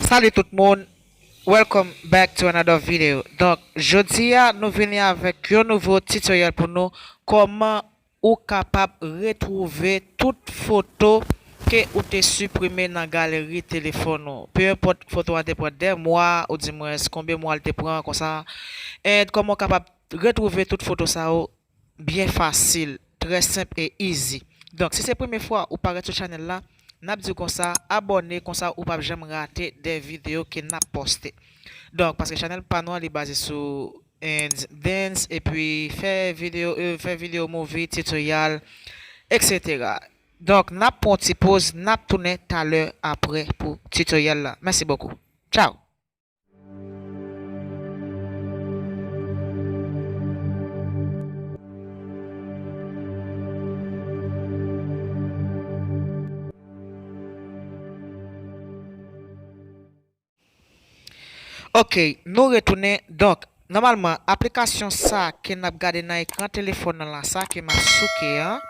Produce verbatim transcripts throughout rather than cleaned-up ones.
Salut tout moun, welcome back to another video. Donk, jodi a, nou vini avèk yon nouvo tutorial pou nou, kòman ou kapab retwouve tout foto ke ou te siprime nan galeri telefòn ou. Pe enpòt foto a te pran dè mwa, ou di mwens konbyen mwa l te pran konsa. And kòman ou kapab retwouve tout foto sa yo byen fasil, trè senp e easy. Donk, si se premye fwa ou parèt sou chanèl la, n ap di w konsa, abòne, konsa ou p ap janm rate de videyo ke n ap poste. Donk, paske chanèl pa nou an, li baze sou and dance, epi fè videyo, euh, fè videyo movie, tutorial, et cetera. Donk, n ap pran yon ti poz, n ap tounen talè apre pou tutorial la. Mèsi bokou. Ciao! Ok, nou retounen. Donk, nòmalman, aplikasyon sa ke n ap gade nan ekran telefòn nan la, sa ke m ap souke an,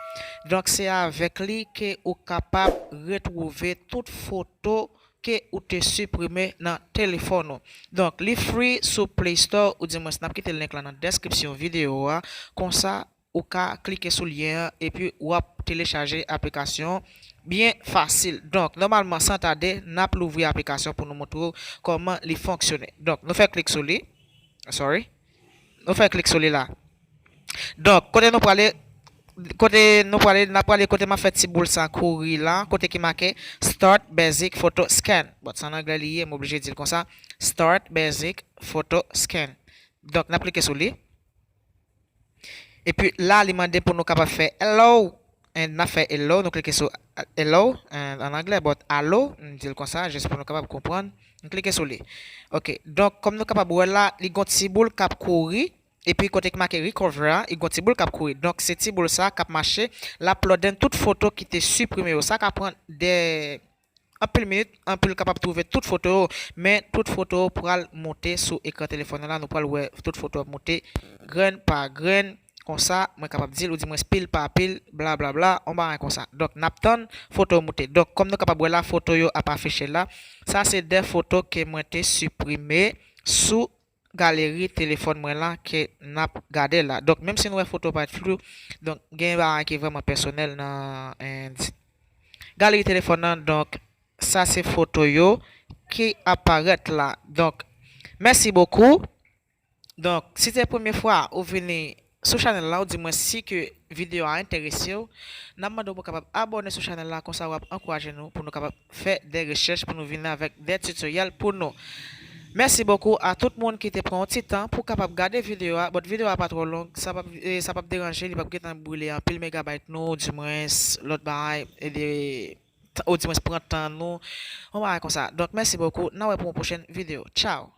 donk, se avèk li ke ou kapab retwouve tout foto ke ou te siprime nan telefòn ou. Donk, li free sou Play Store, ou di mwens n ap kite link la nan deskripsyon videyo a. Konsa, ou ka klike sou lyen an epi w ap telechaje aplikasyon byen fasil. Donk, nòmalman, san tade, n ap louvri aplikasyon pou nou montre w kòman li fonksyone. Donk, nou fè klik sou li. Sorry. Nou fè klik sou li la. Donk, kote nou prale, kote nou prale, n ap prale kote m ap fè ti boul sa kouri la, kote ki make Start Basic Photo Scan. Bon, se an anglè li ye, m oblije di l konsa. Start Basic Photo Scan. Donk, n ap klike sou li. Epi la, li mande pou nou kapab fè hello. And n ap fè hello, nou klike sou hello, and an anglè, but alo, m di l konsa, jis pou nou kapab konprann. M klike sou li. Ok, donk, kòm nou kapab wè la, li gon ti boul k ap kouri, epi kote ki make recover a, li gon ti boul k ap kouri. Donk, se ti boul sa k ap mache, l ap loaden tout foto ki te siprime yo. Sa ka pran de anpil minit, anpil kapab twouve tout foto yo, men tout foto yo pral moute sou ekran telefòn nan la, nou pral wè tout foto ap moute grenn pa grenn, konsa, mwen kapab di l, ou di mwens pil pa pil, bla, bla, bla, yon bagay konsa. Donk, n ap tann foto yo moute. Donk, kòm nou kapab wè la, foto yo ap afiche la. Sa se de foto ke mwen te siprime sou galeri telefòn mwen la ke n ap gade la. Donk, menm si nou wè foto parèt flou, donk, gen bagay ki vrèman pèsonèl nan, eh, galeri telefòn nan. Donk, sa se foto yo ki ap parèt la. Donk, mèsi bokou. Donk, si se premye fwa ou vini sou chanèl la, ou di mwens si ke videyo a enterese w, n ap mande w pou w kapab abòne sou chanèl la, konsa w ap ankouraje nou pou nou kapab fè de rechèch, pou nou vini avèk de tutorial pou nou. Mèsi bokou a tout moun ki te pran yon ti tan pou kapab gade videyo a. But videyo a pa twò long, sa p ap, eh, sa p ap deranje, li p ap gentan brile anpil megabayt nou, di mwens lòt bagay, e de, ou di mwens pran tan nou, yon bagay konsa. Donk, mèsi bokou, n a wè pou yon pwochèn videyo. Ciao!